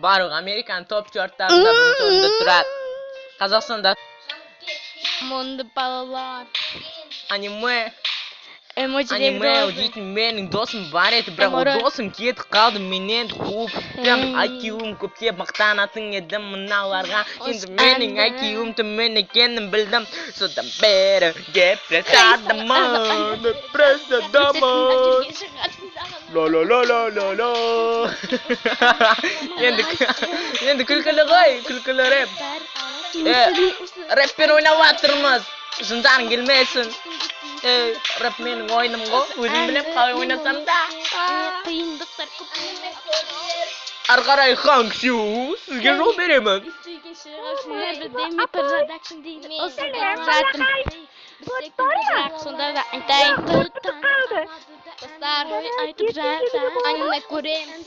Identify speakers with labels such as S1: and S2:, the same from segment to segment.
S1: Барлық Американың топ чарттарында бірінші орында тұрады. Қазақстанда
S2: Мұнды балалар.
S1: Аниме.
S2: Эмоджидегі
S1: Аниме
S2: досым.
S1: Дейтін менің досым бар еді, бірақ ол
S2: Эморо.
S1: досым кетіп қалды менен қуып. Прям
S2: Эй.
S1: IQ-ім көп деп мақтанатын едім мыналарға.
S2: Осы
S1: Енді менің
S2: әнді.
S1: IQ-ім төмен екенін білдім. Содан бері депрессиядамын, депрессиядамын. Ла ла ла ла ла ла. Енді күлкілі ғой, күлкілі рэп. Рэппен ойнап жатырмыз. Жындарың келмесін. Ей, рэп менің ойыным ғой. Өзім білем қалай ойнасам да.
S2: Қиындықтар көп.
S1: Ары қарай Ханксю, сізге жол беремін.
S2: Деми продакшн дейді. Осы айтып жатырмын. Бірақ сонда да айтайын. Достар, айтып жатыр. Аниме көреміз.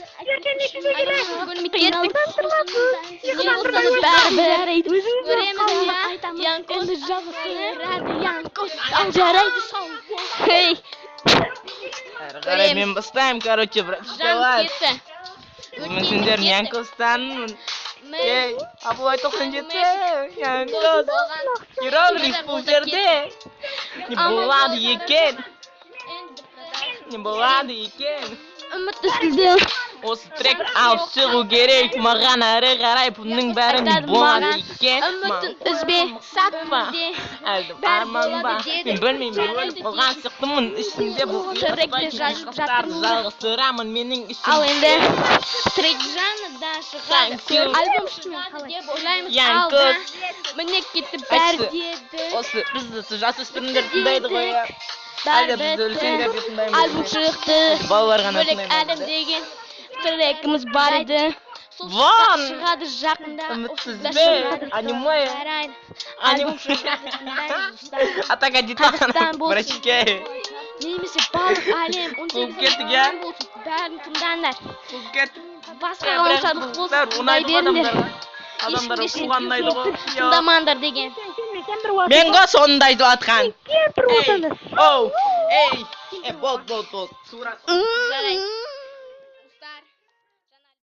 S2: Көрмей кеттік. Не болса да бәрібір. Көреміз ма? Янкос. Янкос. Ал жарайды, сау бол. Хей.
S1: Ары қарай мен бастаймын, короче, брат.
S2: Жан кетті.
S1: Мен сендердің Янкостанмын. Ей, Абылай 97, Янкос. Иероглиф бұл жерде. Не болады екен? Не болады екен?
S2: Үміт үзілді.
S1: Осы трек алып шығу керек маған. Әрі қарай бұның бәрі не
S2: Айтады
S1: болады
S2: маған,
S1: екен?
S2: Үмітін үзбе.
S1: Сатпа.
S2: Өмірде
S1: Әлде
S2: бәрі
S1: арман ба?
S2: болады деді.
S1: Мен білмеймін, өліп қалған сияқтымын ішімде. Бұл
S2: Тректі жазып жатырмын.
S1: Жалғастырамын менің ішім.
S2: Ал енді трек жаңадан шығады.
S1: Thank you.
S2: Альбом шығады деп ойлаймыз
S1: Янкос.
S2: алда. Міне, кетті бәрі
S1: Айтшы.
S2: деді.
S1: Осы бізді жасөспірімдер тыңдайды ғой, иә? Әлде бізді үлкендер де тыңдаймыз?
S2: Альбом шықты.
S1: Балалар ғана
S2: Бөлек
S1: тыңдаймыз.
S2: әлем деген трекіміз бар еді. Сол
S1: Вон!
S2: шығады жақында.
S1: Үмітсіз
S2: Осында
S1: бе?
S2: шығады.
S1: Аниме.
S2: Жарайды.
S1: Аниме.
S2: Альбом шығады, тыңдаймыз, достар.
S1: Атака Титан.
S2: Қазақстан болсын.
S1: Братишке.
S2: Немесе барлық әлем 18
S1: Қуып кеттік, иә?
S2: болсын, бәрін тыңдаңдар.
S1: Қуып кеттік.
S2: Басқа ғаламшарлық болсын,
S1: Бәрі
S2: тыңдай
S1: ұнайды ғой
S2: беріңдер.
S1: адамдарға. Адамдар
S2: Ешкімге
S1: қуған ұнайды ғой.
S2: шектеу жоқ, тыңдамаңдар деген.
S1: Мен ғой сонда айтып жатқан. Ей, оу, ей, ей, болды, болды, болды.
S2: Жарайды.